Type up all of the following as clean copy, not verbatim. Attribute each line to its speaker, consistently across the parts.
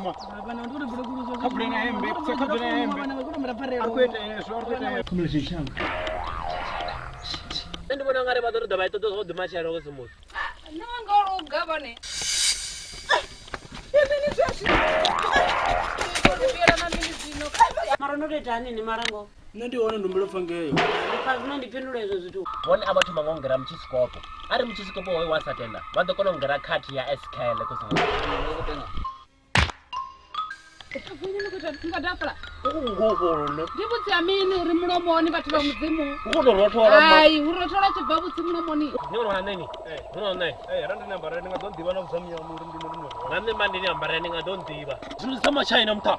Speaker 1: ma. Kha bvule na hembe, kha bvule na hembe. A khou ita hezwo, a khou ita hezwo. Khomela tshanga.
Speaker 2: Nṋe ndi vhona ungari vha ḓo ri ḓo vha ṱoḓa zwo ḓi matshelo hosi muthu.
Speaker 3: No nga luga vhone.
Speaker 4: Mara no to ita hani ni mara ngoho?
Speaker 1: Nṋe ndi hone ndumbelo pfa ngeyo.
Speaker 4: Ndi pfa zwino ndi fhindule hezwo zwithu.
Speaker 2: Vhone a vha thoma nga u ngera mutshisikopo. Arali mutshisikopo hoyo wa sa tenda, vha ḓo kona u ngera khathi ya SKL khosi.
Speaker 3: Ndi vhutsi ha mini uri mulomoni vhathu vha mudzimu?
Speaker 2: Hu khou tou rothola ma.
Speaker 3: Hai, hu rothola tshi bva vhutsi mulomoni.
Speaker 2: Ni vhona nṋe ni? Ni vhona nṋe?
Speaker 1: Eh, ra ndi nambara ndi nga ḓo ḓivha na vhudza muyaṋu uri ndi ndi
Speaker 2: Nga nṋe mba ndi ni ambara ni nga ḓo nḓivha. Zwino sa matshaina mutha.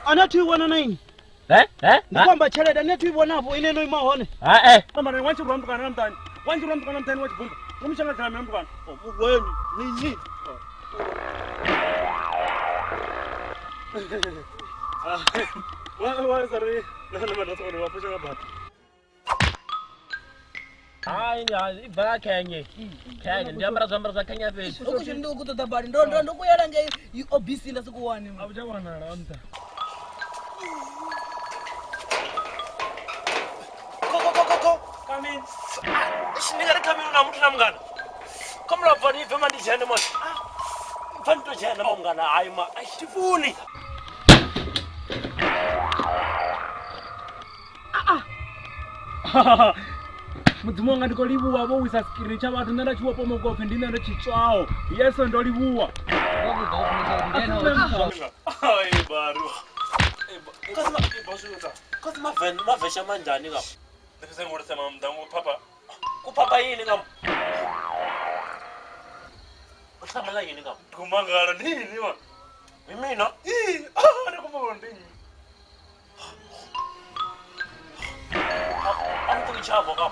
Speaker 5: A ni athu i vhona na ini?
Speaker 2: Eh? Eh?
Speaker 5: Ndi khou amba tshelede a ni athu i vhona afho ine no ima hone.
Speaker 2: Ha eh.
Speaker 1: Mara wa tshi rwa mutukana na muṱani. Wa tshi rwa mutukana muṱani wa tshi bumba. Ngo mushanga tlhama ya mutukana. Oh, mugweni ni nnyi? Wa wa sorry. Na na na sorry wa pusha nga bata.
Speaker 2: Hai, hai, i bva Kenya. Kenya, ndi ambara zwiambaro zwa Kenya fhedzi.
Speaker 6: Uku ndi ku ṱoḓa badi ndo ndo ndo kuyela ngei OBC nda si ku wane.
Speaker 1: A vhutsha wanala nṱha.
Speaker 2: Ko ko ko ko ko. Kami. Ndi nga ri kami na muthu na mungana. Komla bva ni bve ma ndi dzhene mo. Bva ndi to dzhena mo mungana hayi ma. Ai tifuni.
Speaker 1: Mudzimu wanga ndi khou livhuwa vho wisa screen tsha vhathu nṋe nda tshi vho pomoka upfi ndi nṋe ndo tshi tswaho yeso ndo livhuwa.
Speaker 2: Kasi mavesha manjani nga? Kuphapha yini nga? U hlamala yini nga?
Speaker 1: Kumangala ndi ini ma.
Speaker 2: Hi mina?
Speaker 1: Ndi kumangala ndi ini.
Speaker 2: A ni tivi chavo ka.